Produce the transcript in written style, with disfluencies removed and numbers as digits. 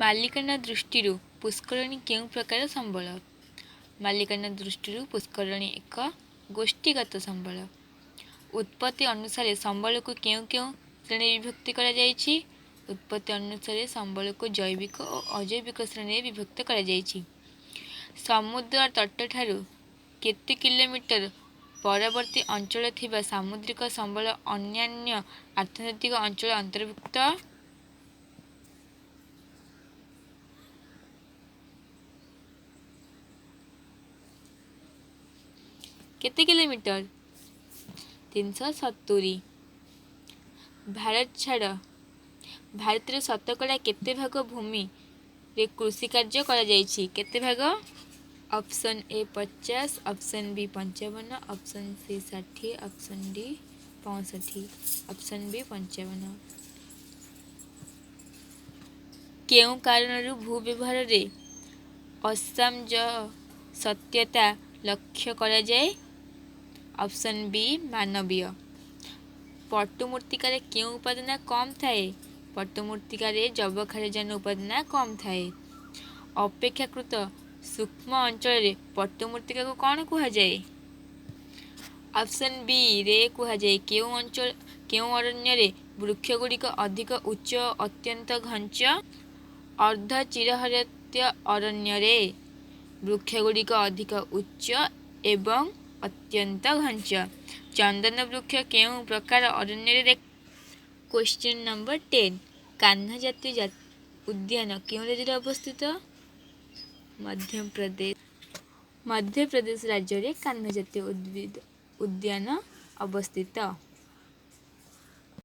ମାଲିକାନା ଦୃଷ୍ଟିରୁ ପୁଷ୍କରିଣୀ କେଉଁ ପ୍ରକାର ସମ୍ବଳ? ମାଲିକାନା ଦୃଷ୍ଟିରୁ ପୁଷ୍କରିଣୀ ଏକ ଗୋଷ୍ଠୀଗତ ସମ୍ବଳ। ଉତ୍ପତ୍ତି ଅନୁସାରେ ସମ୍ବଳକୁ କେଉଁ କେଉଁ ଶ୍ରେଣୀରେ ବିଭକ୍ତି କରାଯାଇଛି? ଉତ୍ପତ୍ତି ଅନୁସାରେ ସମ୍ବଳକୁ ଜୈବିକ ଓ ଅଜୈବିକ ଶ୍ରେଣୀରେ ବିଭକ୍ତ କରାଯାଇଛି। ସମୁଦ୍ର ତଟଠାରୁ କେତେ କିଲୋମିଟର ପରବର୍ତ୍ତୀ ଅଞ୍ଚଳ ଥିବା ସାମୁଦ୍ରିକ ସମ୍ବଳ ଅନ୍ୟାନ୍ୟ ଅର୍ଥନୈତିକ ଅଞ୍ଚଳ ଅନ୍ତର୍ଭୁକ୍ତ? କେତେ କିଲୋମିଟର? 370। ଭାରତ ଛାଡ଼ ଭାରତରେ ଶତକଡ଼ା କେତେ ଭାଗ ଭୂମିରେ କୃଷି କାର୍ଯ୍ୟ କରାଯାଇଛି? କେତେ ଭାଗ? Option A 50, option B 55, option C 60, option D 65। Option B 55। କେଉଁ କାରଣରୁ ଭୂ ବ୍ୟବହାରରେ ଅସାମଞ୍ଜସ୍ୟତା ଲକ୍ଷ୍ୟ କରାଯାଏ? ଅପସନ୍ ବି ମାନବୀୟ। ପଟୁ ମୃତ୍ତିକାରେ କେଉଁ ଉପାଦାନ କମ୍ ଥାଏ? ପଟୁ ମୃତ୍ତିକାରେ ଯବକ୍ଷାରଜାନ ଉପାଦାନ କମ୍ ଥାଏ। ଅପେକ୍ଷାକୃତ ସୂକ୍ଷ୍ମ ଅଞ୍ଚଳରେ ପଟୁ ମୃତ୍ତିକାକୁ କ'ଣ କୁହାଯାଏ? ଅପସନ୍ ବି ରେ କୁହାଯାଏ। କେଉଁ ଅଞ୍ଚଳ କେଉଁ ଅରଣ୍ୟରେ ବୃକ୍ଷଗୁଡ଼ିକ ଅଧିକ ଉଚ୍ଚ ଓ ଅତ୍ୟନ୍ତ ଘଞ୍ଚ? ଅର୍ଦ୍ଧ ଚିରହରିତ ଅରଣ୍ୟରେ ବୃକ୍ଷଗୁଡ଼ିକ ଅଧିକ ଉଚ୍ଚ ଏବଂ ଅତ୍ୟନ୍ତ ଘଞ୍ଚ। ଚନ୍ଦନ ବୃକ୍ଷ କେଉଁ ପ୍ରକାର ଅରଣ୍ୟରେ ଦେଖ? କ୍ୱେଶ୍ଚନ୍ ନମ୍ବର 10, କାହ୍ନା ଜାତୀୟ ଉଦ୍ୟାନ କେଉଁ ରାଜ୍ୟରେ ଅବସ୍ଥିତ? ମଧ୍ୟପ୍ରଦେଶ। ମଧ୍ୟପ୍ରଦେଶ ରାଜ୍ୟରେ କାହ୍ନା ଜାତୀୟ ଉଦ୍ଭିଦ ଉଦ୍ୟାନ ଅବସ୍ଥିତ।